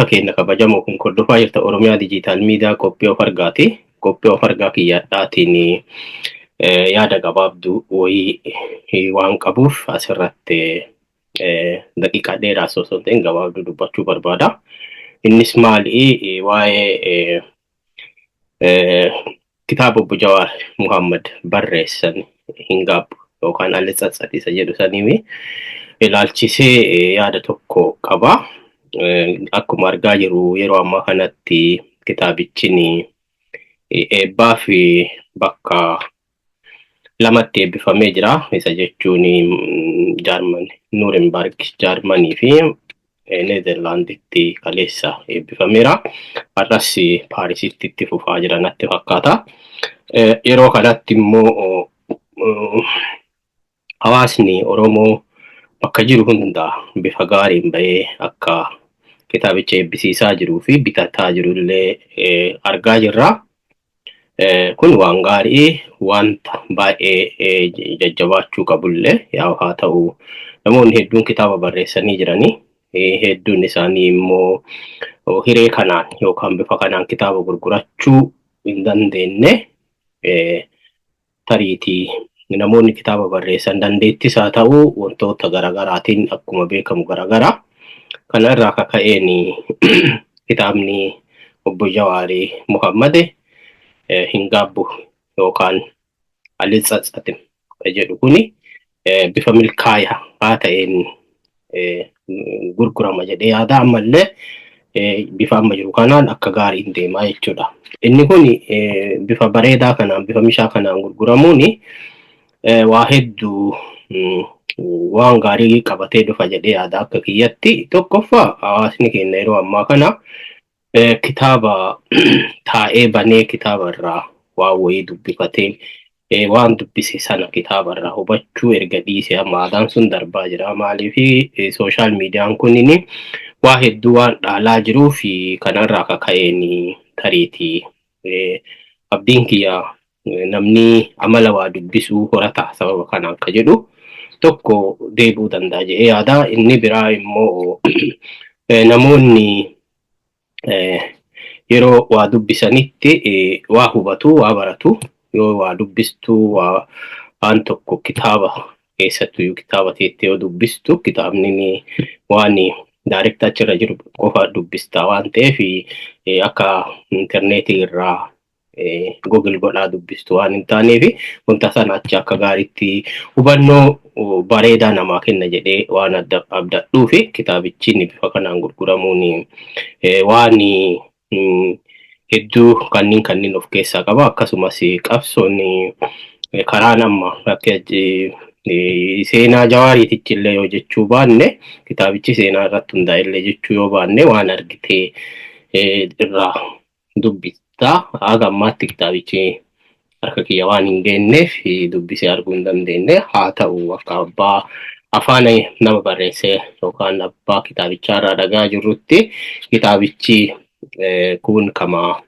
Hordoftoota keenya kabajamoo kun hordofaa jirta Oromiyaa Dijiitaal Miidiyaa qophii of argaati. Qophii of argaa kiyyaadhaatiin yaada gabaabduu wayii waan qabuuf asirratti daqiiqaa dheeraa osoo hin ta'in gabaabduu dubbachuu barbaada. Innis maali? Waa'ee kitaaba obbo Jawaar Muhammad barreessan hin gaabbu yookaan Alli Tsatsatisa jedhu saniimi ilaalchisee yaada tokko qaba. Akkuma argaa jirru, yeroo ammaa kanatti kitaabichi eebbaa fi bakka lamatti eebbifamee jira. Isa jechuun Jaarman, Nuurenberg Jaarmanii fi Neezerlaanditti kaleessa eebbifameera. Har'as Paarisitti itti fufaa jira natti fakkaata. Yeroo kanatti immoo hawaasni Oromoo bakka jiru hunda bifa gaariin bahee akka kitaabicha eebbisiisaa jiruu fi bitataa jirullee argaa jirra. Kun waan gaarii, wanta baay'ee jajjabaachuu qabullee yaa haa ta'u, namoonni hedduun kitaaba barreessanii jiranii, hedduun isaanii immoo hiree kanaan yookaan bifa kanaan kitaaba gurgurachuu hin dandeenye. Tariitii namoonni kitaaba barreessan dandeettis haa ta'u, wantoota garaagaraatiin akkuma beekamu garaagaraa. Kana irraa kaka'een kitaabni obbo Jawaarii Muhammad hin gaabbu yookaan Alitsatsatim jedhu kuni bifa milkaayaa ta'een gurgurama jedhee yaada. Ammallee bifa amma jiru kanaan akka gaariin deemaa jechuudha. Inni kun bifa bareedaa kanaan, bifa mishaa kanaan gurguramuun waa hedduu waan gaarii qabatee dhufa jedhee yaada akka kiyyatti. Tokkoffaa, hawaasni keenya yeroo ammaa kana kitaaba taa'ee banee kitaaba irraa waan wayii dubbifatee waan dubbise sana kitaaba irraa hubachuu erga dhiise amma aadaan sun darbaa jira. Maaliif? Social miidiyaan kunniin waa hedduu waan dhaalaa jiruu fi kanarraa kaka'een tariitii abdiin kiyya namni amala waa dubbisuu horata sababa kanaan ka jedhu tokko deebi'uu danda'a jedhee yaada. Inni biraa immoo, namoonni yeroo waa dubbisanitti waa hubatu, waa baratu. Yoo waa dubbistu, waan tokko kitaaba keessattuu kitaaba teettee yoo dubbistu, kitaabni waan direct achirra jiru qofa dubbista waan ta'eef, akka intarneetii irraa Google godhaa dubbistu waan hin taaneef, wanta sana achi akka gaariitti hubannoo bareedaa namaa kenna jedhee waan abdadhuu fi kitaabichi bifa kanaan gurguramuun waan hedduu kanneen of keessaa qaba. Akkasumas qabsoon karaan amma akka seenaa Jawaariitichi illee yoo jechuu baanne, kitaabichi seenaa irratti hundaa'e illee jechuu yoo baanne, waan argitee irraa dubbistaa. Haga ammaatti kitaabichi harka kiyya waan hin geenyeef dubbisee arguu hin dandeenye. Haa ta'u, akka abbaa afaan nama barreessee yookaan abbaa kitaabichaa irraa dhagaa jirrutti, kitaabichi kun kama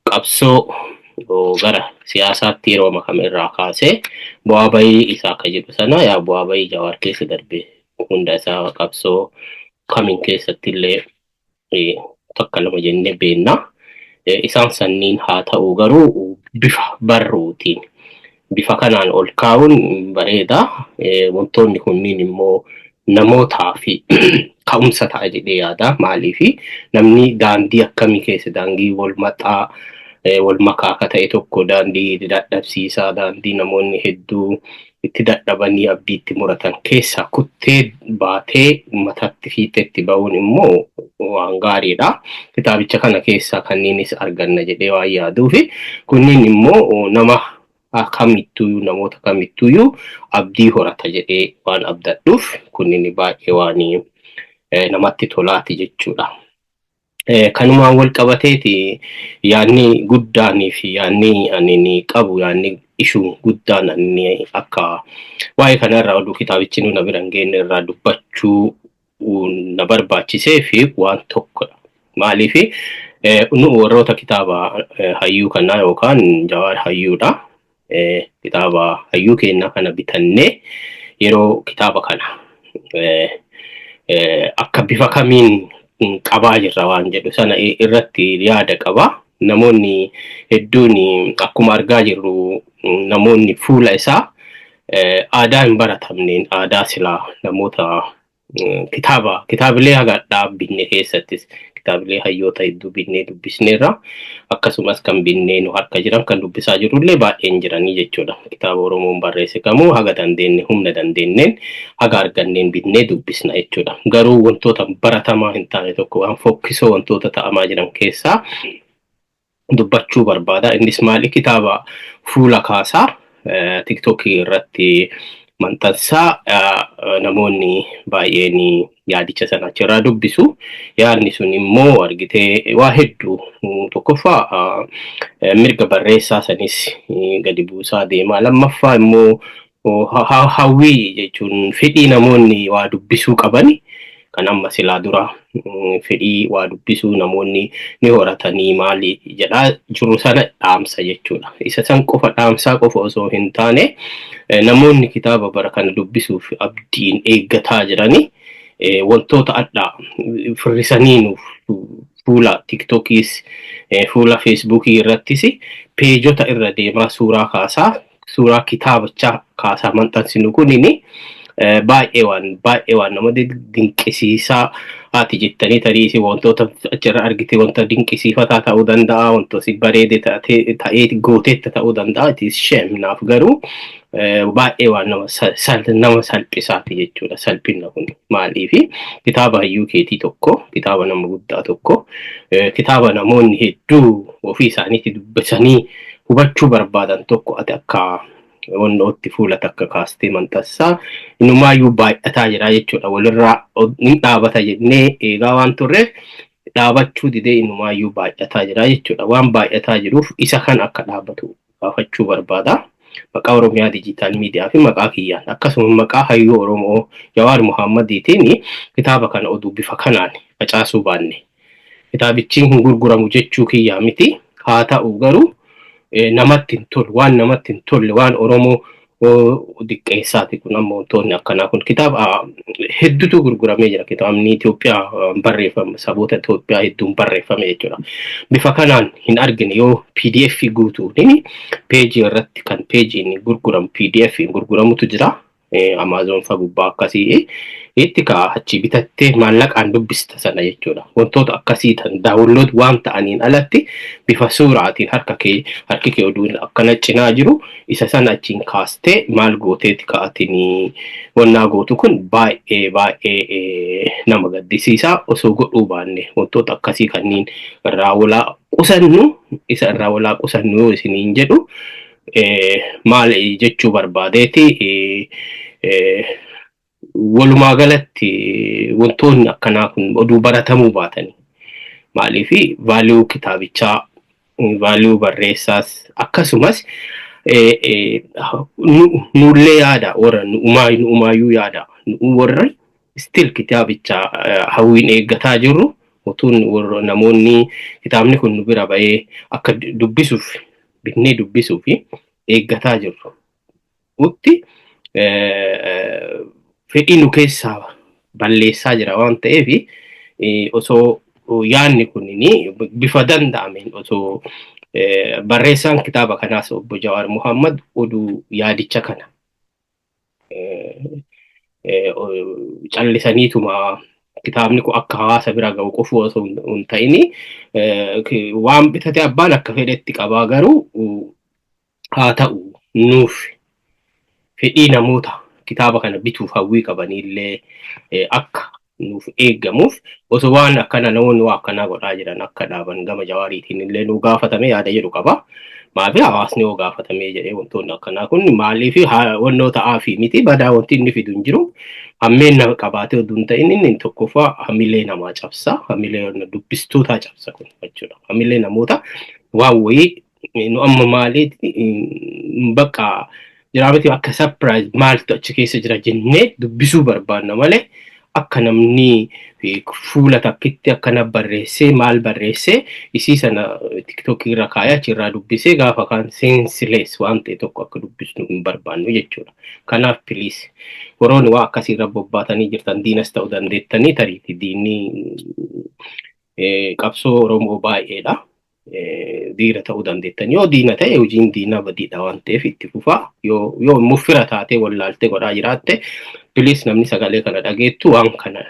qabsoo gara siyaasaatti yeroo makame irraa kaasee bu'aa bayii isaa akka jedhu sana, yaa bu'aa bayii Jawaar keessa darbe hunda isaa qabsoo kamiin keessatti illee takka lama jennee beenna. Isaan sanniin haa ta'u, garuu bifa barruutiin bifa kanaan ol kaa'uun bareeda. Wantoonni kunniin immoo namootaa fi ka'umsa ta'a jedhee yaada. Maaliif? Namni daandii akkamii keessa, daandii wal maxaa, wal makaa akka ta'e tokko, daandii dadhabsiisaa, daandii namoonni hedduu itti dadhabanii abdii itti muratan keessaa kuttee baatee matatti fiixetti ba'uun immoo waan gaariidha. Kitaabicha kana keessaa kanneenis arganna jedhee waan yaaduufi kunniin immoo nama kamittuyyuu, namoota kamittuyyuu abdii horata jedhee waan abdadhuuf, kunniin baay'ee waan namatti tolaati jechuudha. Kanumaan wal qabateeti yaadni guddaanii fi yaadni ani qabu, yaadni ishuu guddaan ani akka waa'ee kanarraa oduu kitaabichi nu na bira hin geenye irraa dubbachuu na barbaachisee fi waan tokkodha. Maaliif? Nu warroota kitaaba hayyuu kanaa yookaan Jawaar hayyuudha. Kitaaba hayyuu keenyaa kana bitannee yeroo kitaaba kana Akka bifa kamiin qabaa jirra waan jedhu sana irratti yaada qaba. Namoonni hedduun akkuma argaa jirru namoonni fuula isaa aadaa hin baratamneen, aadaa silaa namoota kitaaba kitaabilee haga dhaabbinne keessattis kitaabilee hayyoota hedduu binnee dubbisneerra, akkasumas kan binnee nu harka jiran kan dubbisaa jirrullee baay'een jiranii jechuudha. Kitaaba Oromoon barreesse kamuu haga dandeenye, humna dandeenyeen, haga arganneen binnee dubbisna jechuudha. Garuu wantoota baratamaa hin taane tokko, waan fokkisoo wantoota ta'amaa jiran keessaa dubbachuu barbaada. Innis maali? Kitaaba fuula kaasaa TikTokii irratti maxxansaa, namoonni baay'een yaadicha sana achirraa dubbisu. Yaadni sun immoo argitee waa hedduu, tokkoffaa mirga barreessaa sanis gadi buusaa deema. Lammaffaa immoo hawwii jechuun fedhii namoonni waa dubbisuu qabani kan amma silaa dura fedhii waa dubbisuu namoonni ni horatanii maali jedhaa jiru sana dhaamsa jechuudha. Isa san qofa dhaamsaa qofa osoo hin taane, namoonni kitaaba bara kana dubbisuuf abdiin eeggataa jirani wantoota addaa firrisanii nuuf fuula TikTokiis, fuula Feesbuukii irrattis peejota irra deemaa suuraa kaasaa, suuraa kitaabichaa kaasaa maxxansinu kunini baay'ee waan baay'ee waan nama dinqisiisaa haati jettanii, tarii wantoota achirra argite wanta dinqisiifataa ta'uu danda'a, wantoota si bareede ta'ee gooteetta ta'uu danda'a. It is shame naaf, garuu baay'ee waan nama salphisaati jechuudha. Salphina kun maaliifi kitaaba hayyuu keetii tokko, kitaaba nama guddaa tokko, kitaaba namoonni hedduu ofii isaaniitti dubbisanii hubachuu barbaadan tokko ati akka wannootti fuula takka kaastee maxxansaa, inumaayyuu baay'ataa jira jechuudha. Walirraa ni dhaabata jennee eegaa waan turreef dhaabachuu didee inumaayyuu baay'ataa jira jechuudha. Waan baay'ataa jiruuf isa kan akka dhaabatu gaafachuu barbaada. Maqaa Oromiyaa Digital Media fi maqaa kiyyaan, akkasuma maqaa hayyuu Oromoo Jawaar Muhammadiitiin kitaaba kana oduu bifa kanaan facaasuu baanne. Kitaabichi hin gurguramu jechuu kiyyaa miti. Haa ta'u garuu namatti hin tolu, waan namatti hin tolle, waan Oromoo diqqeessaati kun. Amma wantoonni akkanaa kun, kitaaba hedduutu gurguramee jira. Kitaabni Itoophiyaa barreeffame, saboota Itoophiyaa hedduun barreeffame jechuudha. Bifa kanaan hin argine. Yoo PDF guutuun peejii irratti kan peejiin gurguramu, PDF gurguramutu jira. Amazon fa gubbaa akkasii itti kaa achi bitattee maallaqaan dubbista sana jechuudha. Wantoota akkasii tan download waan ta'aniin alatti bifa suuraatiin harka kee, harki kee oduu akkana cinaa jiru isa sana achiin kaastee maal gooteeti ka'atinii wannaa gootu kun baay'ee baay'ee nama gaddisiisaa. Osoo godhuu baanne, wantoota akkasii kanneen irraa walaa qusannu, isa irraa walaa qusannu yoo isiniin jedhu maal jechuu barbaadeeti? Walumaa galatti wantoonni akkanaa kun oduu baratamuu baatanii, maaliif value kitaabichaa, value barreessaas, akkasumas nullee yaada warra nu umaayyuu yaada nu warra still kitaabicha hawwiin eeggataa jirru, utuun warra namoonni kitaabni kun nu bira ba'ee akka dubbisuuf bitnee dubbisuuf eeggataa jirru utti fedhii nu keessaa balleessaa jira waan ta'eef, osoo yaadni kun bifa danda'ameen, osoo barreessaan kitaaba kanaas obbo Jawaar Muhammad oduu yaadicha kana callisaniituma kitaabni kun akka hawaasa bira ga'u qofu osoo hin ta'ini, waan bitate abbaan akka fedhetti qabaa, garuu haa ta'u nuuf fedhii namoota kitaaba kana bituuf hawwii qabaniillee akka nuuf eeggamuuf, osoo waan akkana namoonni waa akkanaa godhaa jiran akka dhaaban gama Jawaariitiin illee nu gaafatame yaada jedhu qaba. Maaliif hawaasni yoo gaafatamee jedhee, wantoonni akkanaa kun maaliif wannoo ta'aa fi miti, badaa wanti inni fidu hin jiru. Hammeen nama qabaatee oduu hin ta'in, inni tokkoffaa hamilee namaa cabsa. Hamilee dubbistootaa cabsa kun jechuudha. Hamilee namoota waan wayii nu amma maaliif bakka jiraamiti akka surprise maaltu achi keessa jira jennee dubbisuu barbaanna malee. Akka namni fuula takkitti akkana barreessee, maal barreessee, isii sana TikTokii irra kaayee achirraa dubbisee gaafa kaan senseless waan ta'e tokko akka dubbisnu hin barbaannu jechuudha. Kanaaf please, warroonni waa akkasiirra bobbaatanii jirtan, diinas ta'uu dandeettanii, tariitii diinni qabsoo Oromoo baay'eedha. Diina ta'uu dandeettan. Yoo diina ta'e, hojiin diinaa badiidha waan ta'eef itti fufaa. Yoo immoo fira taatee wallaaltee godhaa jiraatte, please, namni sagalee kana dhageettu waan kana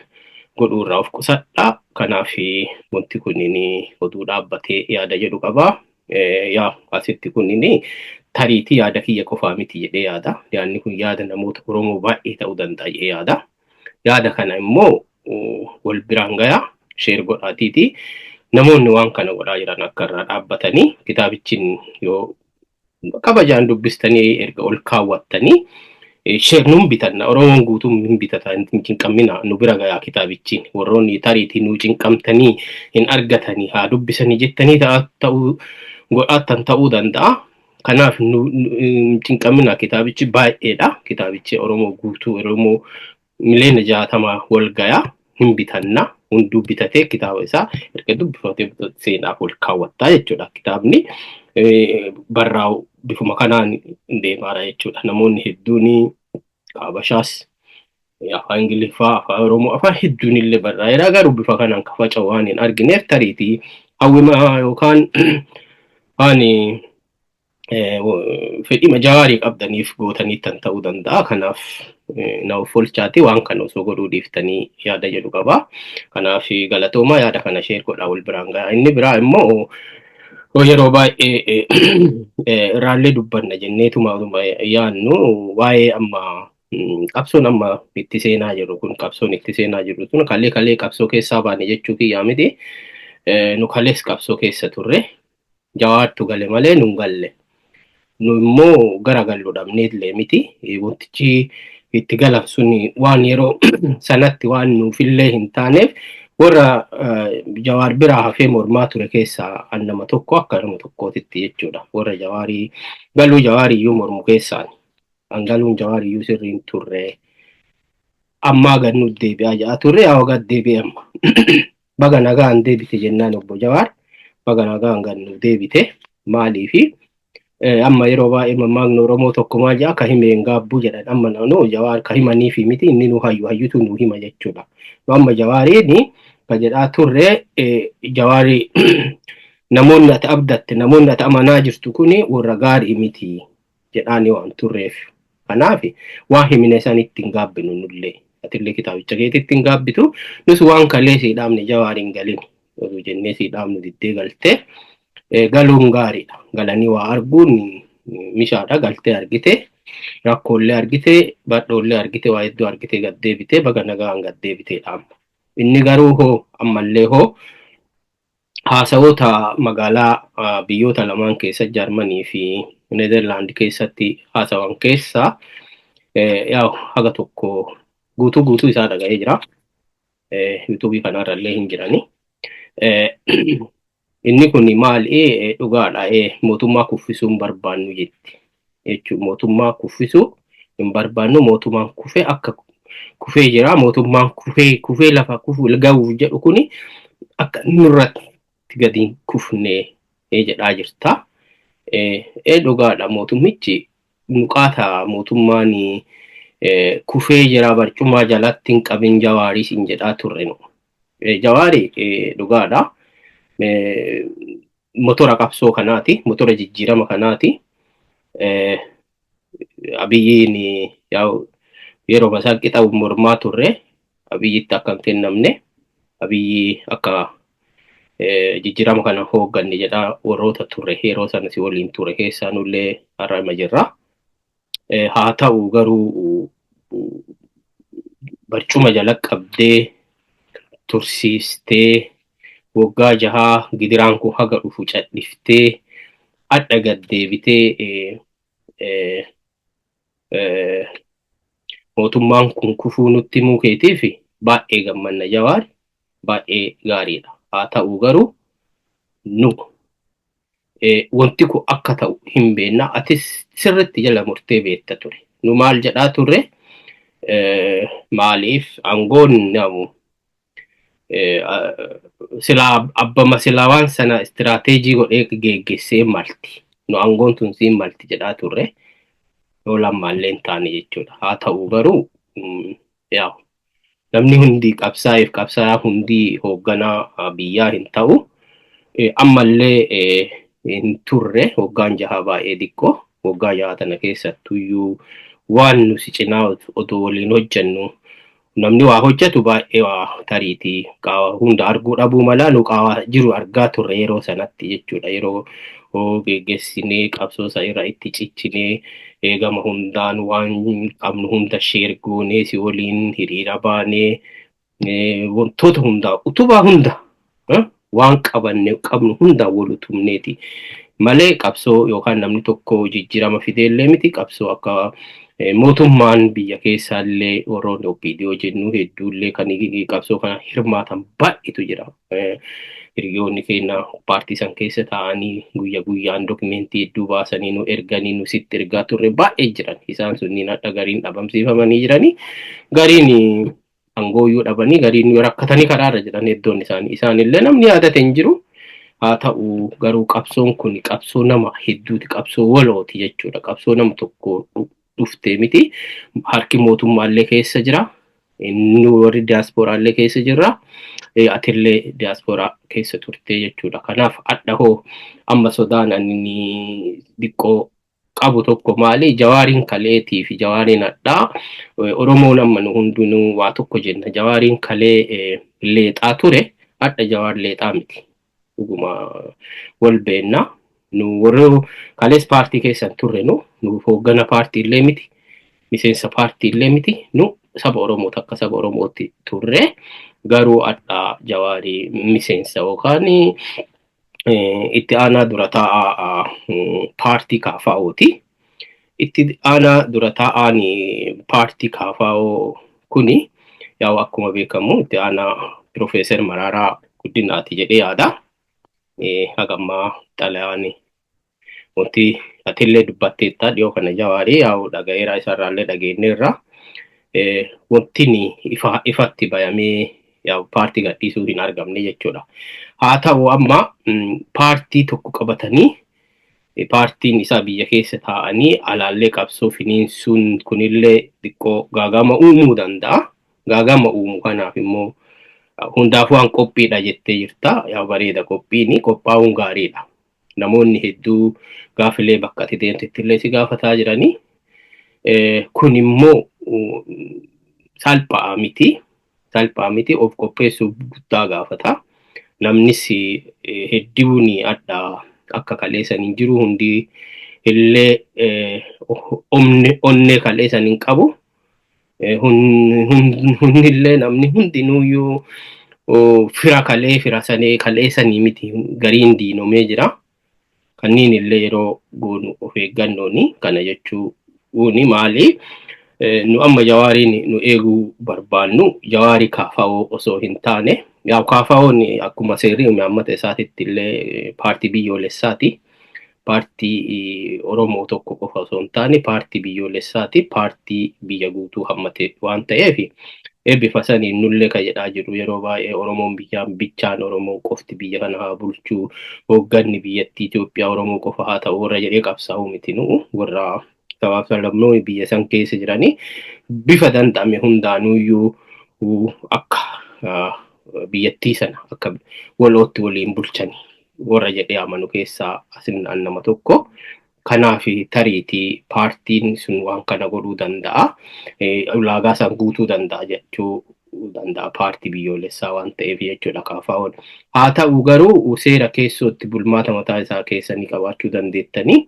godhuu irraa of qusadhaa. Kanaaf wanti kunniin oduu dhaabbatee yaada jedhu qabaa. Yaa, asitti kunniin tariitii yaada kiyya qofaa miti jedhee yaada. Yaadni kun yaada namoota Oromoo baay'ee ta'uu danda'a jedhee yaada. Yaada kana immoo wal biraan gayaa, share godhaatiiti. Namoonni waan kana godhaa jiran akka irraa dhaabbatanii, kitaabichi yoo kabajaan dubbistanii erga ol kaawwattanii share nun bitanna. Oromoon guutuun hin bitata, hin cinqamina, nu bira gayaa kitaabichi. Warroonni tariitii nu cinqamtanii hin argatanii haa dubbisanii jettanii ta'uu godhaattan ta'uu danda'a. Kanaaf nu hin cinqamina, kitaabichi baay'eedha. Kitaabichi Oromoo guutuu, Oromoo miliyoona 60 wal gayaa, hin bitanna. Hunduu bitatee kitaaba isaa erga dubbifatee seenaaf ol kaawwattaa jechuudha. Kitaabni barraa'u bifuma kanaan deemaara jechuudha. Namoonni hedduun Habashaas afaan Ingiliffaa, afaan Oromoo, afaan hedduun illee barraa'eera. Garuu bifa kanaan ka faca'u waan hin argineef, tariitii hawwima yookaan waan fedhima Jawaarii qabdaniif gootaniittan ta'uu danda'a. Kanaaf na of oolchaati, waan kana osoo godhuu dhiiftanii yaada jedhu qaba. Kanaaf galatoomaa, yaada kana share godhaa, wal biraan ga'a. Inni biraa immoo yeroo baay'ee irraallee dubbanna jenneetuma yaannu, waa'ee amma qabsoon amma itti seenaa jirru kun, qabsoon itti seenaa jirru kun kalee kalee qabsoo keessaa baane jechuu kiyyaa miti. Nu kalees qabsoo keessa turre. Jawaartu gale malee nun galle. Nu immoo gara gallu dhabneellee miti. Wantichi itti galan sun waan yeroo sanatti waan nuufillee hin taaneef, warra Jawaar biraa hafee mormaa ture keessaa an nama tokko, akka nama tokkootitti jechuudha. Warra Jawaarii galuu Jawaariyyuu mormu keessaan an galuun Jawaariyyuu sirriin turre. Ammaa gad nu deebi'aa jedhaa turre, yaa gad deebi'e amma. Baga nagaan deebite jennaan, obbo Jawaar, baga nagaan gad nu deebite. Maaliifi, amma yeroo baay'ee mammaakni Oromoo tokko maal jedha? "Ka himeen gaabbuu" jedhan. Amma nu Jawaar ka himaniifi miti, inni nu hayyu hayyutu nu hima jechuudha. Nu amma Jawaariin ka jedhaa turre, Jawaarii, namoonni ati abdatte, namoonni ati amanaa jirtu kuni warra gaarii miti jedhaani waan turreef. Kanaaf waa himine san ittiin gaabbinu nullee. Atillee kitaabicha keetitti hin gaabbitu. Nus waan kalee sii dhaabne, Jawaariin galin oduu jennee sii dhaabnu diddee galtee, galuun gaariidha. Galanii waa arguun mishaadha. Galtee argite, rakkoolee argite, badhoollee argite, waa hedduu argite, gad deebite, baga nagaan gad deebiteedha amma. Inni garuu hoo ammallee hoo haasawoota magaalaa biyyoota lamaan keessa, Jaarmanii fi Neezerlaand keessatti haasawan keessaa, yaa, haga tokko guutuu guutuu isaa dhaga'ee jira. YouTubeii kanarrallee hin jirani. Inni kun maali, dhugaadha, mootummaa kuffisuu hin barbaannu jetti. Jechuun mootummaa kuffisuu hin barbaannu, mootummaan kufee akka kufee jira, mootummaan kufee kufee lafa kufuu gahuuf jedhu kuni akka nurratti gadi hin kufne jedhaa jirta. Dhugaadha, mootummichi muqaata, mootummaan kufee jira, barcumaa jalatti hin qabin Jawaaris hin jedhaa turre nu. Jawaari dhugaadha. Motora qabsoo kanaati, motora jijjiirama kanaati. Abiyyiin yeroo isaa qixa mormaa turre, Abiyyitti akka hin kennamne, Abiyyi akka jijjiirama kana hoogganne jedhaa warroota turre, yeroo sana si waliin ture keessaa nullee har'a ima jirra. Haa ta'u garuu, barcuma jala qabdee tursiistee, waggaa 6 gidiraan kun haga dhufu cadhiftee, hadha gad deebitee mootummaan kun kufuu nutti himuu keetiif baay'ee gammanna, Jawaar, baay'ee gaariidha. Haa ta'u garuu, nu wanti kun akka ta'u hin beekna. Atis sirriitti jala murtee beekta ture. Nu maal jedhaa turre? Maaliif aangoon namu silaa abbama silaa waan sana istiraateejii godhee geggeessee malti. Nu aangoon tun siin malti jedhaa turre yoo lammaallee hin taane jechuudha. Haa ta'u garuu yaa namni hundi qabsaa'eef qabsaa'aa hundi hoogganaa biyyaa hin ta'u. Ammallee hin turre waggaan 6 baay'ee xiqqoo waggaa 6 tana keessattuyyuu waan nu si cinaa otoo waliin hojjennu namni waa hojjetu baay'ee waa tariitii qaawa hunda arguu dhabuu mala nu qaawa jiru argaa turre yeroo sanatti jechuudha. Yeroo geggeessinee qabsoo isa irra itti ciccinee gama hundaan waan qabnu hunda sheer goonee si waliin hiriira baanee wantoota hundaa utubaa hunda waan qabanne qabnu hundaa wal utubneeti malee qabsoo yookaan namni tokko jijjiirama fideellee miti qabsoo akka mootummaan biyya keessaallee warroonni OPDO jennu hedduullee kan qabsoo kana hirmaatan baay'eetu jira. Hiriyoonni keenya paartii san keessa taa'anii guyya guyyaan dokumentii hedduu baasanii nu erganii nu sitti ergaa turre baay'ee jiran. Isaan sunniin hadha gariin dhabamsiifamanii jiranii gariin aangooyyuu dhabanii gariin rakkatanii karaarra jiran hedduun isaanii. Isaanillee namni yaadate hin jiru. Haa ta'u garuu qabsoon kun qabsoo nama hedduuti, qabsoo walooti jechuudha. Qabsoo nama tokko dhuftee miti. Harki mootummaallee keessa jira. Nu warri diyaasporaallee keessa jirra. Atillee diyaasporaa keessa turtee jechuudha. Kanaaf hadha hoo amma sodaan ani xiqqoo qabu tokko maali? Jawaariin kaleetii fi jawaariin hadhaa Oromoon amma nu hundinuu waa tokko jenna. Jawaariin kalee leexaa ture hadha jawaar leexaa miti. Dhuguma wal beenna. Nu warri kalees paartii keessan turre nu hooggana paartii illee miti. Miseensa paartii illee miti. Nu saba Oromoo takka saba Oromootti turre. Garuu hadha jawaarii miseensa yookaan itti aanaa dura taa'aa paartii KFOti. Itti aanaa dura taa'aan paartii KFO kuni yaa'u akkuma beekamu itti aanaa Piroofeesar Mararaa Guddinaati jedhee yaada. Hagammaa xalayaan wanti atillee dubbatteetta dhiyoo kana jawaarii yaa'u dhaga'eera isarraallee dhageenyeerra. Wanti ifatti bayamee yaa'u paartii gadhiisuu hin argamne jechuudha. Haa ta'u amma paartii tokko qabatanii paartiin isaa biyya keessa taa'anii alaallee qabsoo finiinsuun kunillee xiqqoo gaagama uumuu danda'a. Gaagama uumu kanaaf immoo hundaafuu waan qophiidha jettee jirta. Yaa bareeda qophiini qophaa'uun gaariidha. Namoonni hedduu gaafilee bakka ati deemtetti illee si gaafataa jiranii. Kun immoo salphaa miti. Salphaa miti of qopheessuuf guddaa gaafata. Namnis hedduun adda akka kaleessan hin jiru hundi illee onnee kaleessan hin qabu. Hundillee namni hundinuuyyuu fira kalee fira sanee kaleessanii miti gariin diinomee jira. Kanneen illee yeroo goonu of eeggannooni kana jechuun maali? Nu amma jawaariin nu eeguu barbaannu jawaarii KFO osoo hin taane yaa KFO'n akkuma seerri imaammata isaatitti illee paartii biyyoolessaati. Paartii Oromoo tokko qofa osoo hin taane paartii biyyoolessaati. Paartii biyya guutuu hammate waan ta'eef bifa saniin nullee kan jedhaa jiru yeroo baay'ee Oromoon biyyaan bichaan Oromoon qofti biyya kana haa bulchuu hoogganni biyyattii Itoophiyaa Oromoo qofa haa ta'u warra jedhee qabsaa'uu miti nu warra sabaaf sablammoonni biyya san keessa jiranii bifa danda'ame hundaanuyyuu akka biyyattii sana akka walootti waliin bulchanii warra jedhee amanu keessaa asin nama tokko. Kanaaf tariitii paartiin sun waan kana godhuu danda'a. Ulaagaa san guutuu danda'a jechuu danda'a paartii biyyoolessaa waan ta'eef jechuudha KFO'n. Haa ta'u garuu seera keessootti bulmaata mataa isaa keessanii qabaachuu dandeettanii.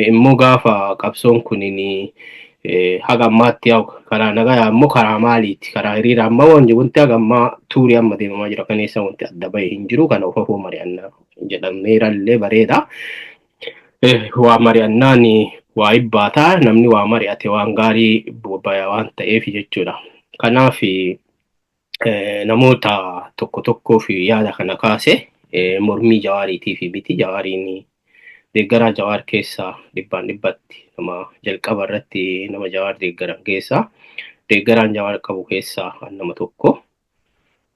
Immoo gaafa qabsoon kunin haga ammaatti karaa nagaa immoo karaa maaliiti? Karaa hiriira ammaa wanti haga ammaa tuurii amma deemamaa jira kaneessa wanti adda bahe hin jiru kana of afoo mari'annaa jedhameerallee bareeda. Waa mari'annaan waa ibbaataa namni waa mari'ate waan gaarii baya waan ta'eef jechuudha. Kanaaf namoota tokko tokkoof yaada kana kaase mormii jawaariitiif miti. Jawaariin deeggaraa jawaar keessaa dhibbaan dhibbatti nama jalqaba irratti nama jawaar deeggaran keessaa Deeggaraan Jawaar qabu keessaa nama tokko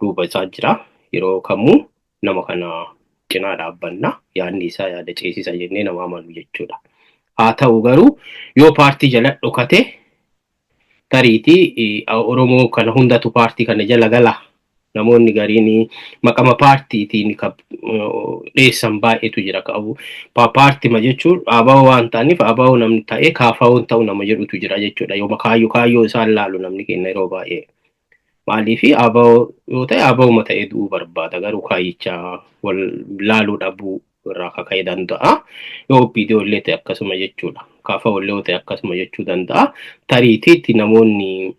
duuba isaa jira. Yeroo kamuu nama kana cinaa dhaabbanna. Yaadni isaa yaada ceesisa jennee nama amanu jechuudha. Haa ta'u garuu yoo paartii jala dhokate, tariitii Oromoo kana hundatu paartii kana jala gala. Namoonni gariin maqama paartiitiin dheessan baay'eetu jira. Qabu paartima jechuun ABO waan ta'aniif ABO namni ta'ee KFO'n ta'u nama jedhutu jira jechuudha. Yoo kaayyoo isaan laalu namni kenna yeroo baay'ee. Maaliif ABO yoo ta'e ABOma ta'ee du'uu barbaada, garuu kaayyicha wal laaluu dhabuu irraa kaka'ee danda'a. Yoo OPDO illee ta'e akkasuma jechuudha. KFO illee yoo ta'e akkasuma jechuu danda'a. Tariitiitti namoonni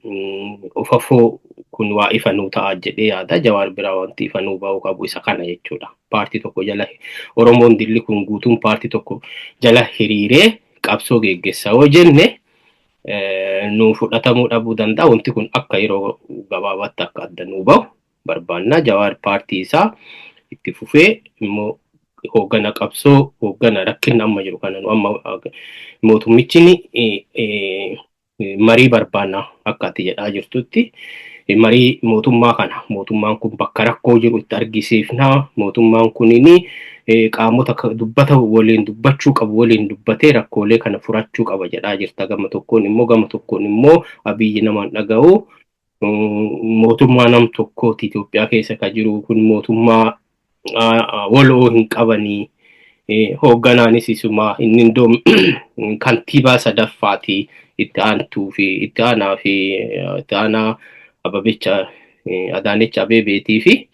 ofafoo kun waa ifa nuu ta'a jedhee yaada. Jawaar biraa wanti ifa nuu ba'uu qabu isa kana jechuudha. Paartii tokko jala Oromoon dilli kun guutuun paartii tokko jala hiriiree qabsoo geggeessa yoo jenne nuu fudhatamuu dhabuu danda'a. Wanti kun akka yeroo gabaabaatti akka adda nuu bahu barbaanna. Jawaar paartii isaa itti fufee immoo hooggana qabsoo, hooggana rakkinna amma jiru kana, nu amma mootummichi marii barbaanna akka ati jedhaa jirtutti, marii mootummaa kana, mootummaan kun bakka rakkoo jiru itti argisiifnaa, mootummaan kunini qaamota dubbata waliin dubbachuu qabu waliin dubbatee rakkoolee kana furachuu qaba jedhaa jirta. Gama tokkoon immoo Abiyyi namaan dhaga'u, mootummaa nam tokkooti Itoophiyaa keessa ka jiru kun, mootummaa waloo hin qabanii, hoogganaanis isuma inni iddoo kantiibaa sadaffaati, itti aantuu fi itti aanaa fi itti aanaa Ababecha Adaanech Abeebeetii fi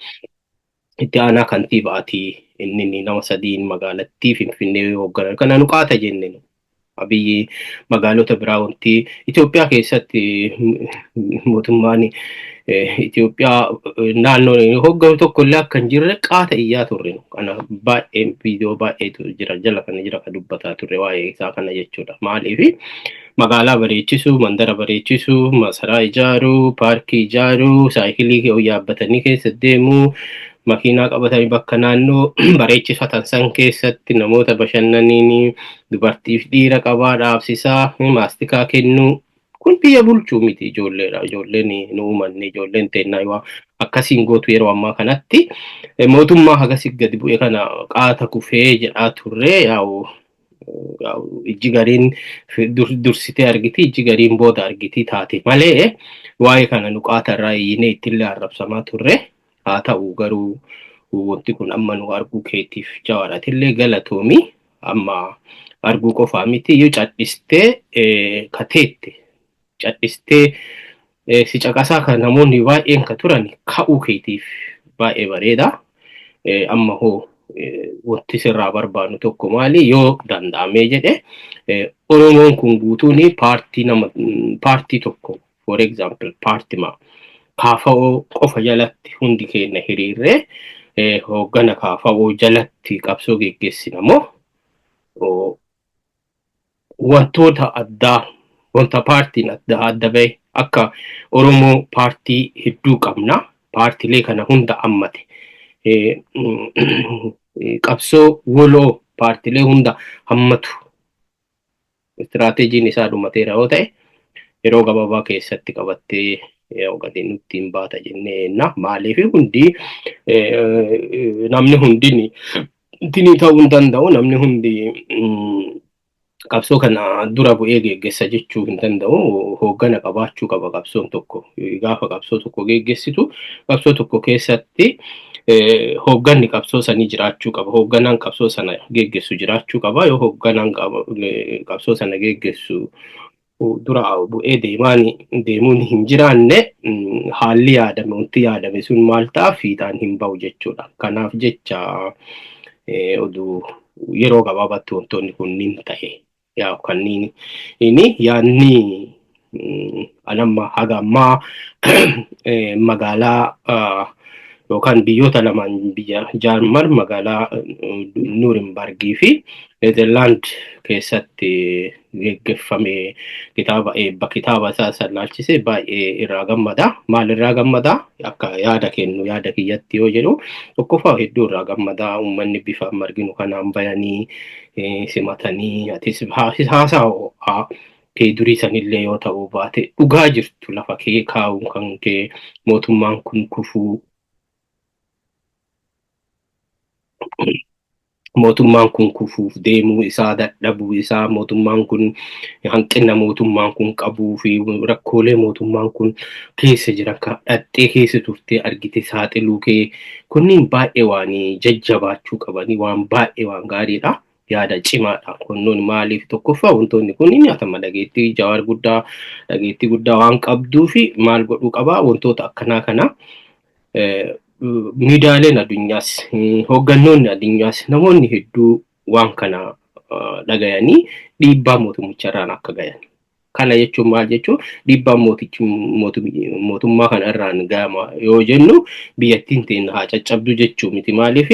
itti aanaa kantiibaati. Inni nama sadiin magaalattii Finfinnee hoogganan kana nu qaata jenne. Nu Abiyyi magaalota biraa wanti Itoophiyaa keessatti mootummaan Itoophiyaa naannoo hoogganu tokko illee akka hin jirre qaata iyyaa turre. Kana baay'ee viidiyoo baay'eetu jira, jala kana jira, kan dubbataa turre waa'ee isaa kana jechuudha. Maaliif magaalaa bareechisuu, mandara bareechisuu, masaraa ijaaruu, paarkii ijaaruu, saayikilii yaabbatanii keessa deemuu, makiinaa qabatanii bakka naannoo bareechifatan san keessatti namoota bashannaniin dubartiif dhiira qabaa dhaabsisaa, maastikaa kennuu, kun biyya bulchuu miti. Ijoolleedha. Ijoolleen nu uumanne, ijoolleen teennaa yoo akkasiin gootu, yeroo ammaa kanatti mootummaa hagasii gadi bu'e kana qaata kufee jedhaa turre. Yaa'u ijji gariin dursitee argiti, ijji gariin booda argiti taate malee, waa'ee kana nu qaata irraa iyyinee ittillee arrabsamaa turre. Haa ta'u garuu wanti kun amma nu arguu keetiif Jawaaratillee galatoomi. Amma arguu qofaa miti, yoo cadhistee kateette, cadhistee si caqasaa kan namoonni baay'een ka turan ka'uu keetiif baay'ee bareeda. Amma hoo wanti sirraa barbaannu tokko maali? Yoo danda'amee jedhe, Oromoon kun guutuun paartii nama paartii tokko, for example paartima KFO qofa jalatti hundi keenya hiriirree hooggana KFO jalatti qabsoo geggeessina moo wantoota addaa, wanta paartiin adda adda bahe, akka Oromoo paartii hedduu qabna, paartiilee kana hunda hammate qabsoo waloo paartiilee hunda hammatu istiraateejiin isaa dhumateera yoo ta'e, yeroo gabaabaa keessatti qabattee gadi nutti hin baata jennee eenna. Maaliif hundi namni hundi tinii ta'uu hin danda'u, namni hundi qabsoo kana dura bu'ee geggeessa jechuu hin danda'u. Hooggana qabaachuu qaba qabsoon tokko. Gaafa qabsoo tokko geggeessitu, qabsoo tokko keessatti hoogganni qabsoo sanii jiraachuu qaba. Hoogganaan qabsoo sana geggeessu jiraachuu qaba. Yoo hoogganaan qabsoo sana geggeessu dura bu'ee deemaan deemuun hin jiraanne, haalli yaadame, wanti yaadame sun maal ta'a? Fiixaan hin ba'u jechuudha. Kanaaf jecha oduu yeroo gabaabaatti wantoonni kunniin ta'e yaa kanneen inni yaadni anamma haga ammaa magaalaa yookaan biyyoota lamaan, biyya Jaarman magaalaa Nuurimbargii fi Neezerlaand keessatti geggeeffame, kitaaba eebba kitaaba isaa san laalchise baay'ee irraa gammada. Maal irraa gammada? Akka yaada kennu, yaada kiyyatti yoo jedhu, tokkoffaa hedduu irraa gammada. Uummanni bifa amma arginu kanaan bayanii simatanii, atis haasaa ho'aa Kee durii sanillee yoo ta'uu baate dhugaa jirtu lafa kee kaa'uun kan kee mootummaan kun kufuu, mootummaan kun kufuuf deemuu isaa, dadhabuu isaa, mootummaan kun hanqina mootummaan kun qabuu fi rakkoolee mootummaan kun keessa jiran kan dhaxxee keessa turtee argite saaxiluu kee kunniin baay'ee waan jajjabaachuu qabanii, waan baay'ee waan gaariidha. Yaada cimaadha. Kunnoon maaliif tokkoffaa wantoonni kun nyaatama dhageettii Jawaar guddaa, dhageettii guddaa waan qabduu fi maal godhuu qabaa, wantoota akkanaa kana miidiyaaleen addunyaas, hooggannoonni addunyaas, namoonni hedduu waan kana dhagayanii dhiibbaa mootummicharraan akka gayan. Kana jechuun maal jechuun, dhiibbaan mootummaa kana irraan gama yoo jennu biyyattiin teenya haa caccabdu jechuu miti. Maaliif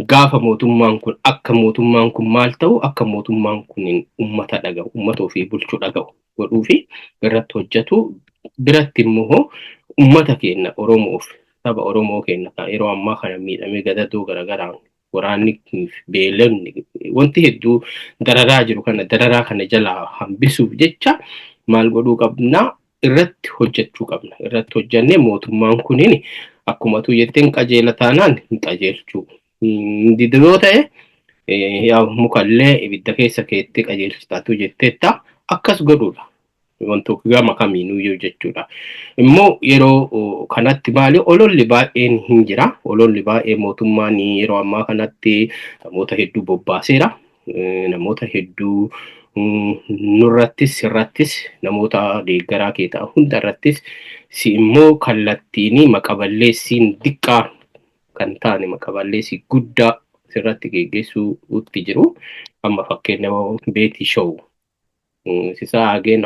gaafa mootummaan kun akka mootummaan kun maal ta'u, akka mootummaan kun uummata dhaga'u, uummata ofii bulchuu dhaga'u godhuu fi irratti hojjetu biratti immoo uummata keenya Oromoof, saba Oromoo keenya kan yeroo ammaa kana miidhamee gadadoo garagaraan waraanni, beelonni, wanti hedduu dararaa jiru kana, dararaa kana jalaa hambisuuf jecha maal godhuu qabna? Irratti hojjechuu qabna. Irratti hojjennee mootummaan kunin akkuma tu jetteen qajeela taanaan hin qajeelchuu. Didu yoo ta'e yaa mukallee ibidda keessa keettee qajeelchitaatu jetteetta, akkas godhuudha. Wantoota gama kamiinuu jechuudha. Immoo yeroo kanatti maali, ololli baay'een hin jira. Ololli baay'ee mootummaan yeroo ammaa kanatti namoota hedduu bobbaaseera. Namoota hedduu nurrattis sirrattis, namoota deeggaraa kee ta'an hunda irrattis, si immoo kallattiin maqaballeessiin diqqaa kan taane maqaballeessii guddaa sirratti geggeessuutti jiru. Amma fakkeenya Beetii Show. Sisaa hageen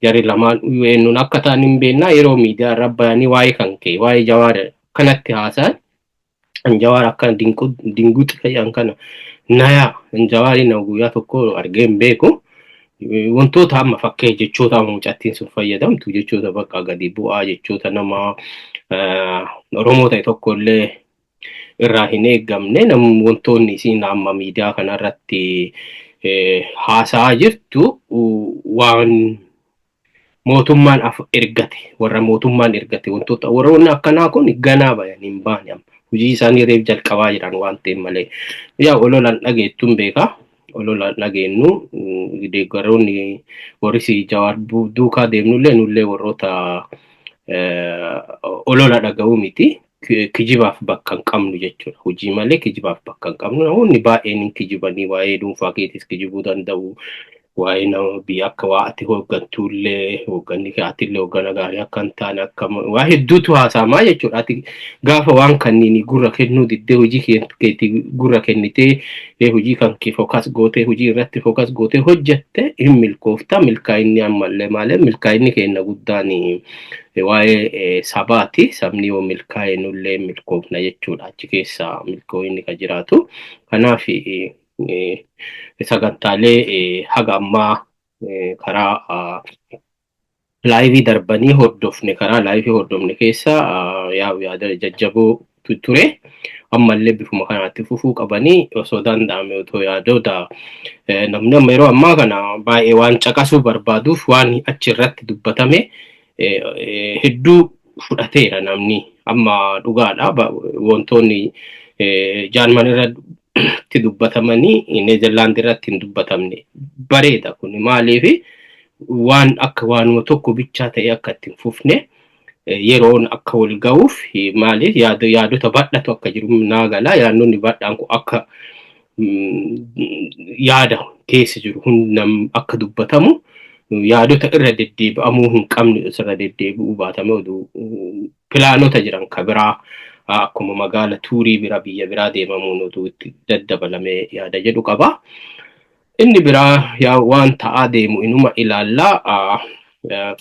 jarri lamaan eenyuun akka ta'an hin beeknaa, yeroo miidiyaa irra bayanii waa'ee kan kee, waa'ee Jawaar kanatti haasa'an, Jawaar akka dinguuxi fayyaan kana nayaa Jawaarii na guyyaa tokko argee hin beeku. Wantoota amma fakkee jechoota amma mucattiin sun fayyadamtu, jechoota bakka gadi bu'aa, jechoota nama Oromoo ta'e tokko illee irraa hin eeggamne, wantoonni isiin amma miidiyaa kanarratti haasa'aa jirtu waan mootummaan ergate, warra mootummaan ergate. Wantoota warroonni akkanaa kun ganaa bayan hin baane, amma hojii isaanii reef jalqabaa jiran waan ta'eef malee. Yaa ololaan dhageettuun beekaa, ololaan dhageenyu deeggaroonni warri si Jawaar duukaa deemnullee nullee warroota olola dhaga'uu miti. Kijibaaf bakka hin qabnu jechuudha. Hojii malee kijibaaf bakka hin qabnu. Namoonni baay'een hin kijibanii, waa'ee dhuunfaa keetis kijibuu danda'u. Waa'ee nama biyya akka waa ati hooggantullee, hoogganni kee atillee hooggana gaarii akka hin taane, akka waa hedduutu haasa'amaa jechuudha. Ati gaafa waan kanniin gurra kennuu diddee, hojii keetii gurra kennitee, hojii kan kee focus gootee, hojii irratti focus gootee hojjette, hin milkoofta. Milkaa'inni ammallee maalee milkaa'inni keenya guddaan waa'ee sabaati. Sabni yoo milkaa'e nullee milkoofna jechuudha. Achi keessa milkaa'inni kan jiraatu. Kanaaf sagantaalee haga ammaa karaa live darbanii hordofne, karaa live hordofne keessa yaada jajjaboo ture. Ammallee bifuma kanaatti fufuu qabanii, osoo danda'ame otoo yaadota namni amma yeroo ammaa kana baay'ee waan caqasuu barbaaduuf waan achi irratti dubbatame hedduu fudhateera namni amma. Dhugaadha, wantoonni Jaarman irratti dubbatamanii Neezerlaand irratti hin dubbatamne bareeda. Kun maaliif waan akka waanuma tokko bichaa ta'e akka itti hin fufne, yeroon akka wal ga'uuf, maaliif yaadota bal'atu akka jiru naa gala. Yaadonni bal'aan kun akka yaada keessa jiru hunda akka dubbatamu, yaadota irra deddeebi'amuu hin qabne irra deddeebi'uu baatame, oduu pilaanota jiran ka biraa akkuma magaala tuurii bira biyya biraa deemamuun oduu itti daddabalamee yaada jedhu qaba. Inni biraa yaa waan ta'aa deemu inuma ilaallaa.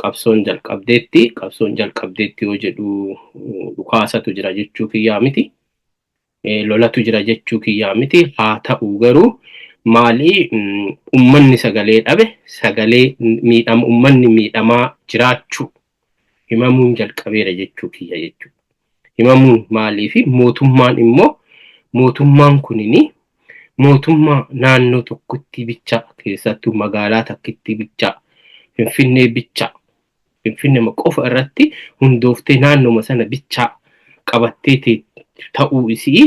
Qabsoon jalqabdeetti, qabsoon jalqabdeetti yoo jedhu dhukaasatu jira jechuu kiyyaa miti. Lolatu jira jechuu kiyyaa miti. Haa ta'u garuu maali, ummanni sagalee dhabe, sagalee miidhama, ummanni miidhamaa jiraachuu himamuun jalqabeera jechuu kiyya jechuudha. Himamuun maaliifi mootummaan immoo mootummaan kunini Mootummaa naannoo tokkotti bicha, keessattuu magaalaa takkitti bicha, Finfinnee bicha, Finfinnee qofa irratti hundooftee naannoma sana bicha qabattee ta'uu isii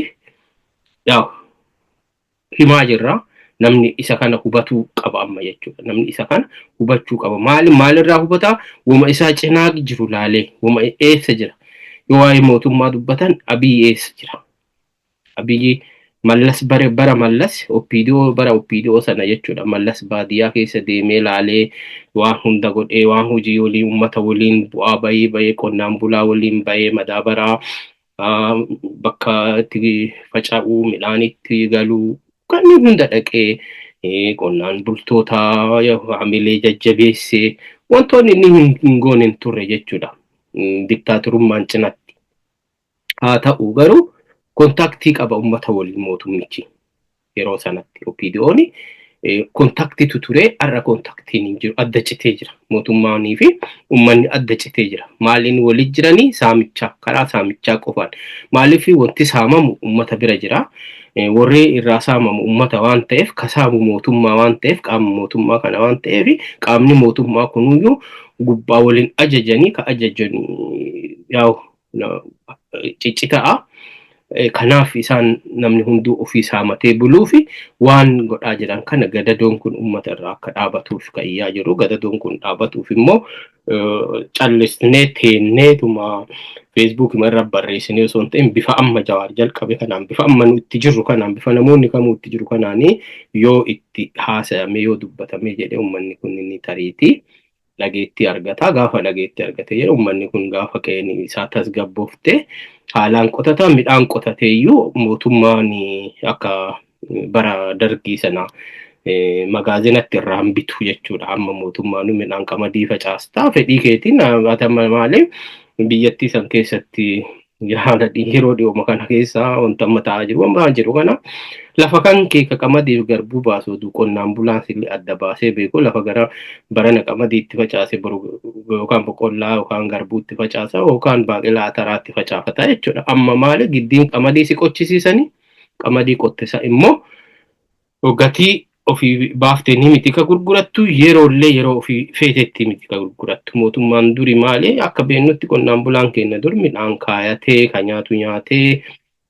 himaa jirra. Namni isa kana hubatuu qaba amma jechuudha. Namni isa kana hubachuu qaba. Maali maalirraa hubataa? Wama isaa cinaa jiru laalee, wama eessa jira? Yoo waa'ee mootummaa dubbatan, Abiyyi eessa jira? Abiyyi Mallas bara Mallas OPDO, bara OPDO sana jechuudha. Mallas baadiyyaa keessa deemee laalee, waan hunda godhee, waan hojii waliin, uummata waliin bu'aa bahii bahee, qonnaan bulaa waliin bahee, madaabaraa bakka itti faca'uu, midhaan itti galuu kanneen hunda dhaqee, qonnaan bultoota hamilee jajjabeessee, wantoonni inni hin goone hin turre jechuudha. Diktaatorummaan cinatti. Haa ta'u garuu contact qaba uummata waliin mootummichi yeroo sanatti. OPDO'n contactiitu ture, har'a contactiin hin jiru, adda citee jira. Mootummaanii fi uummanni adda citee jira. Maaliin walit jiranii? Saamichaa, karaa saamichaa qofaan. Maaliif? Wanti saamamu uummata bira jira. Warri irraa saamamu uummata waan ta'eef, ka saamu mootummaa waan ta'eef, qaama mootummaa kana waan ta'eef, qaamni mootummaa kunuyyuu gubbaa waliin ajajanii, ka ajajan yaa'u ciccitaa. Kanaaf isaan namni hunduu ofii saamatee buluu fi waan godhaa jiran kana, gadadoon kun uummata irraa akka dhaabatuuf kan iyyaa jiru. Gadadoon kun dhaabatuuf immoo callisnee teenneetuma Facebookuma irra barreessinee osoo hin ta'in, bifa amma Jawaar jalqabe kanaan, bifa amma nu itti jirru kanaan, bifa namoonni kamuu itti jiru kanaanii yoo itti haasa'ame, yoo dubbatame jedhee, uummanni kun inni tariitii dhageettii argata. Gaafa dhageettii argate jedhe, uummanni kun gaafa qe'een isaa tasgabbooftee haalaan qotata, midhaan qotateeyyuu mootummaan akka bara Dargii sana magaazinatti irraa hin bitu jechuudha. Amma mootummaan midhaan qamadii facaastaa fedhii keetiin atama malee, biyyattii san keessatti haala yeroo dhiyooma kana keessa wanta amma ta'aa jiru, waan jiru kana, lafa kan kee ka qamadiif garbuu baasu oduu qonnaan bulaan sillee adda baasee beeku, lafa gara barana qamadiitti facaase boru yookaan boqqollaa yookaan garbuutti facaasa yookaan baaqelaa ataraatti facaafata jechuudha. Amma maali, giddiin qamadii si qochisiisanii, qamadii qottisa immoo gatii ofii baaftee ni miti ka gurgurattu, yeroollee yeroo ofii feetetti miti ka gurgurattu. Mootummaan duri maali, akka beennutti qonnaan bulaan keenya dur midhaan kaayatee, ka nyaatu nyaatee,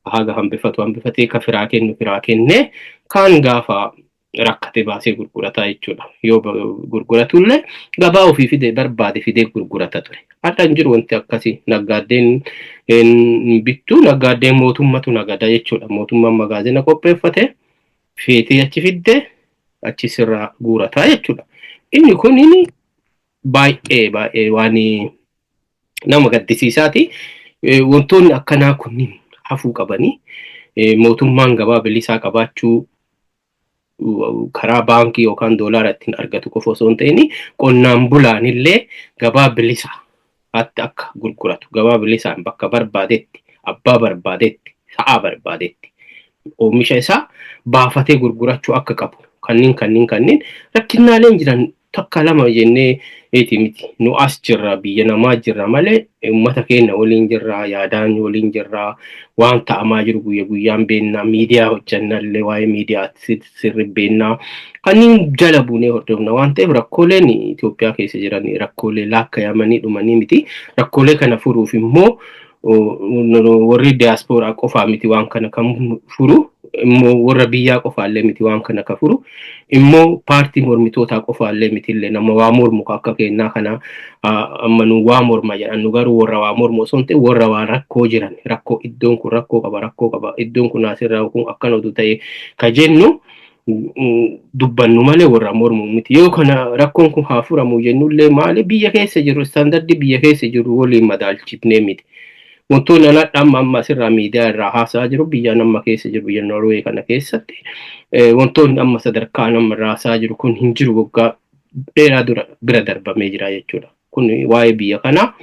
haga hambifatu hambifatee, ka firaa kennu firaa kennee, kaan gaafa rakkate baasee gurgurataa jechuudha. Yoo gurguratullee gabaa ofii fide barbaade fidee gurgurata ture. Har'a hin jiru wanti akkasii. Naggaaddeen hin bittu, naggaaddeen mootummatu nagada jechuudha. Mootummaan magaazina qopheeffate, feetee achi fidde achi sirraa guurataa jechuudha. Inni kun baay'ee baay'ee waan nama gaddisiisaati. Wantoonni akkanaa kunniin hafuu qabanii, mootummaan gabaa bilisaa qabaachuu, karaa baankii yookaan doolaara ittiin argatu qofa osoo hin ta'in, qonnaan bulaan illee gabaa bilisaa akka gurguratu, gabaa bilisaan bakka barbaadetti, abbaa barbaadetti, sa'aa barbaadetti oomisha isaa baafatee gurgurachuu akka qabu. Kanneen rakkinaaleen jiran takka lama jennee eeti miti. Nu as jirra, biyya namaa jirra malee uummata keenya waliin jirra, yaadaan waliin jirra, waan ta'amaa jiru guyya guyyaan beennaa, miidiyaa hojjannallee waa'ee miidiyaa sirri beennaa, kanneen jala buunee hordofna waan ta'eef, rakkooleen Itoophiyaa keessa jiran rakkoolee laakkayamanii dhumanii miti. Rakkoolee kana furuuf immoo warri diyaaspooraa qofaa miti waan kana kan furu, immoo warra biyyaa qofaallee miti waan kana kan furu, immoo paartii mormitootaa qofaallee miti illee. Nama waa mormu akka kennaa kana, amma nu waa morma jedhan, nu garuu warra waa mormu osoo hin ta'in, warra waa rakkoo jiran, rakkoo iddoon kun rakkoo qaba, rakkoo qaba, iddoon kun asirraa kun akkana utuu ta'e ka jennu dubbannu malee warra mormu miti. Yoo kana rakkoon kun haa furamu jennullee, maali, biyya keessa jiru, standard biyya keessa jiru waliin madaalchifnee miti. Wantoonni ana amma amma asirraa miidiyaa irraa haasa'aa jiru, biyya amma keessa jiru, biyya Norwee kana keessatti wantoonni amma sadarkaa nama irraa haasa'aa jiru kun hin jiru, waggaa dheeraa dura bira darbamee jira jechuudha. Kun waa'ee biyya kanaa,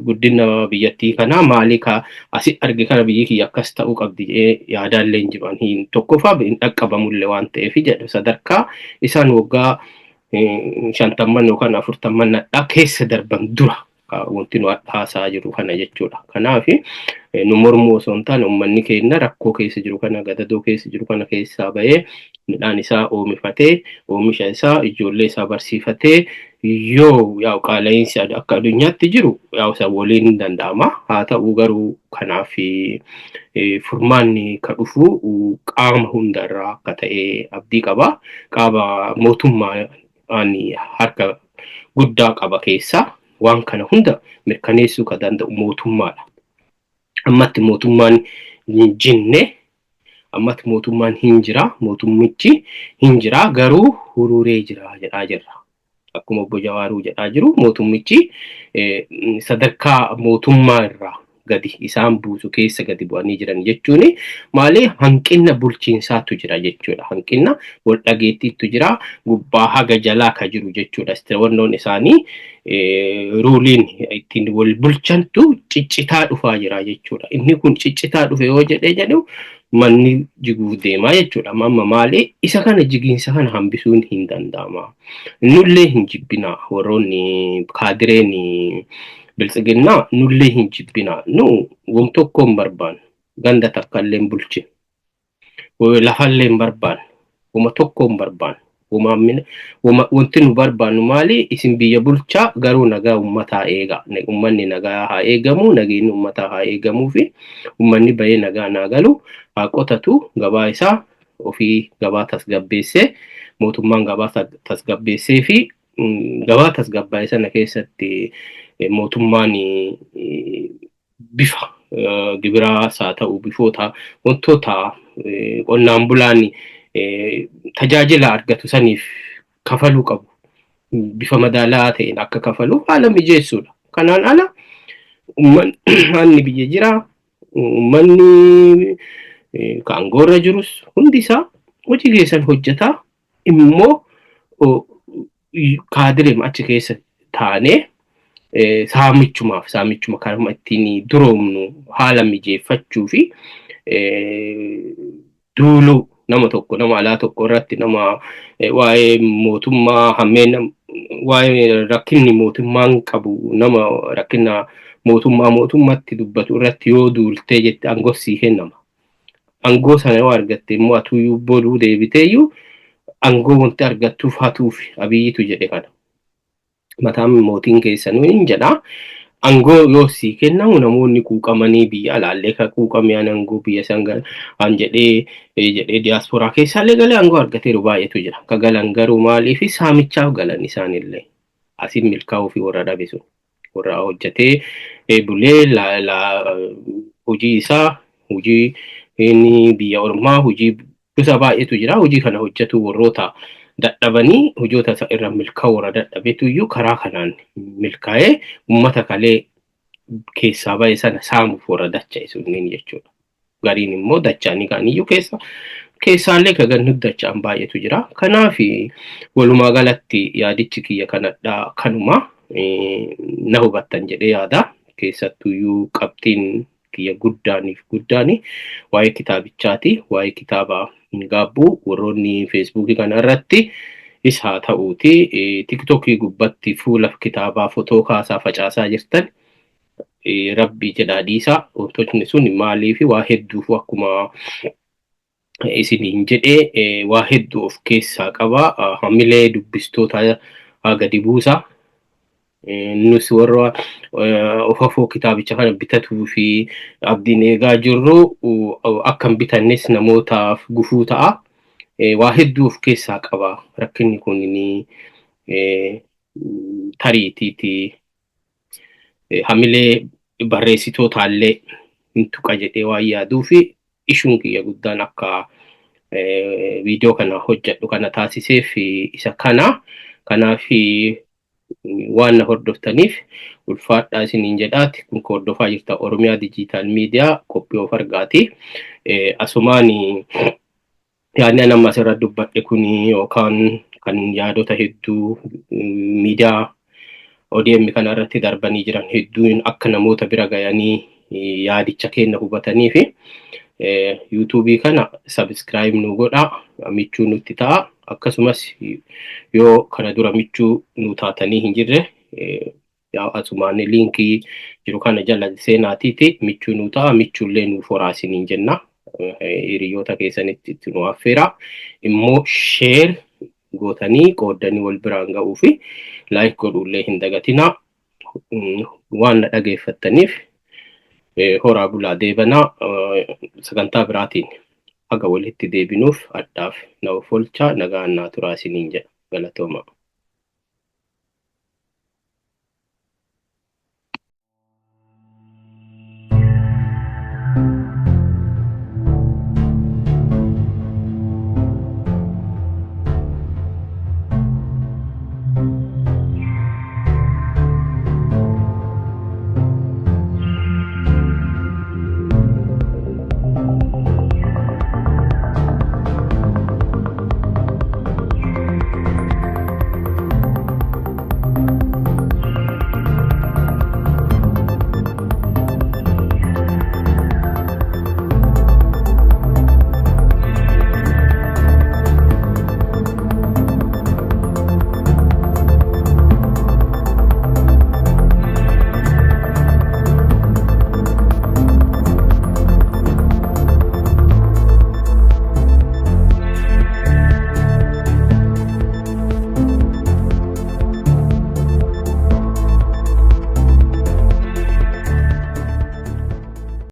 guddina biyyattii kanaa, maali ka asi arge kana, biyyi kiyya akkas ta'uu qabdi jedhee yaadaallee hin jiru. Hin tokkoffaa hin dhaqqabamullee waan ta'eef jedhu, sadarkaa isaan waggaa 50n yookaan 40n nadhaa keessa darban dura. Wanti nu haasaa jiru kana jechuudha. Kanaaf nu mormuu osoo hin taane uummanni keenya rakkoo keessa jiru kana, gadadoo keessa jiru kana keessaa bahee, midhaan isaa oomifatee, oomisha isaa ijoollee isaa barsiifatee, yoo yaa'u qaala'insi akka addunyaatti jiru yaa'u isa waliin hin danda'ama. Haa ta'u garuu kanaaf furmaanni ka dhufu qaama hundarraa akka ta'e abdii qaba. Qaama mootummaa harka guddaa qaba keessaa waan kana hunda mirkaneessuu ka danda'u mootummaadha. Ammatti mootummaan hin jinne, ammatti mootummaan hin jira, mootummichi hin jira, garuu hururee jira jedhaa jirra. Akkuma obbo Jawaaruu jedhaa jiru, mootummichi sadarkaa mootummaa irraa gadi isaan buusu keessa gadi bu'anii jiran jechuun maali? Hanqina bulchiinsaatu jira jechuudha. Hanqina wal dhageettiitu jira, gubbaa haga jalaa ka jiru jechuudha. Wannoon isaanii, ruuliin ittiin wal bulchantu ciccitaa dhufaa jira jechuudha. Inni kun ciccitaa dhufe yoo jedhee jedhu manni jiguuf deemaa jechuudha. Amma maali, isa kana jigiinsa kana hambisuun hin danda'ama. Nullee hin jibbina, warroonni kaadireen biltsiginnaa nullee hin jibbina. Nu wam tokko hin barbaannu. Ganda takka illee hin bulchinu. Lafallee hin barbaannu. Wama tokko hin barbaannu. Wanti nu barbaannu maali? Isin biyya bulchaa, garuu nagaa uummataa eegaa. Uummanni nagaa haa eegamu, nageenyi uummataa haa eegamuu fi uummanni bahee nagaa naa galu, haa qotatu, gabaa isaa ofii gabaa tasgabbeessee, mootummaan gabaa tasgabbeessee fi gabaa tasgabbaa'e sana keessatti mootummaan bifa gibiraas haa ta'u, bifoota wantoota qonnaan bulaan tajaajila argatu saniif kafaluu qabu bifa madaalaa ta'een akka kafaluuf haala mijeessuudha. Kanaan ala uummanni biyya jira, uummanni ka aangoorra jirus hundi isaa hojii keessan hojjetaa, immoo kaadireem achi keessa taanee saamichumaaf, saamichuma karuma ittiin duroomnu haala mijeeffachuu fi duuluu, nama tokko, nama alaa tokko irratti, nama waa'ee mootummaa hammeen, waa'ee rakkinni mootummaan qabu, nama rakkina mootummaa mootummaatti dubbatu irratti yoo duultee jette aangoo sii kennama. Aangoo sana yoo argatte immoo atuyyuu boruu deebiteeyyuu aangoo wanti argattuuf hatuuf Abiyyitu jedhe kana. Mataan mootiin keessanuu hin jedha. Aangoo yoo sii kennamu namoonni quuqamanii biyya alaallee kan quuqame aangoo biyya san an jedhee jedhee diyaasporaa keessaallee galee aangoo argateeru baay'eetu jira. Ka galan garuu maaliif saamichaaf galan isaanillee asiin milkaa'uu fi warra dhabe sun warra hojjetee bulee hojii isaa, hojii inni biyya ormaa, hojii gosa baay'eetu jira. Hojii kana hojjetu warroota dadhabanii hojoota isa irra milkaa'u warra dadhabetu iyyuu karaa kanaan milkaa'ee uummata kalee keessaa ba'e sana saamuuf warra dacha'e sunniin jechuudha. Gariin immoo dacha'anii ka'aniyyuu keessa keessaallee ka gannu dacha'an baay'eetu jira. Kanaaf walumaa galatti yaadichi kiyya kanadhaa, kanuma na hubattan jedhee yaada. Keessattuyyuu qabxiin kiyya guddaaniif guddaani waa'ee kitaabichaati. Waa'ee kitaaba hin gaabbuu, warroonni Feesbuukii kana irratti is haa ta'uuti Tiktookii gubbatti fuula kitaabaa fotoo kaasaa facaasaa jirtan, rabbii jedhaa dhiisaa. Wantootni sun maaliif waa hedduufu, akkuma isiniin jedhee, waa hedduu of keessaa qaba. Hamilee dubbistoota gadi buusa. Nus warra of afoo kitaabicha kana bitatuu fi abdiin eegaa jirru akka hin bitannes namootaaf gufuu ta'a. Waa hedduu of keessaa qaba. Rakkinni kun tariitiiti hamilee barreessitootaallee hin tuqa jedhee waan yaaduu fi ishuun kiyya guddaan akka viidiyoo kana hojjedhu kana taasiseef isa kana. Kanaaf waan na hordoftaniif ulfaadhaa isiniin jedhaati. Kun hordofaa jirta Oromiyaa Digital Media, qophii of argaati. Asumaan yaadni ani amma asirra dubbadhe kun yookaan kan yaadota hedduu miidiyaa ODM kana irratti darbanii jiran hedduun akka namoota bira gayanii yaadicha keenya hubatanii fi yuutuubii kana subscribe nu godhaa, michuu nutti ta'a. Akkasumas yoo kana dura michuu nu taatanii hin jirre Yaa asumaan liinkii jiru kana jala seenaatiiti michuu nuu ta'a, michuullee nuuf horaa isiniin jenna. Hiriyoota keessanitti itti nu affeera. Immoo share gootanii qooddanii wal biraan ga'uu fi like godhuullee hin dagatinaa. Waan na dhageeffattaniif horaa bulaa deebanaa, sagantaa biraatiin haga walitti deebinuuf addaaf nama folchaa, nagaan naa turaa isiniin jedha. Galatooma.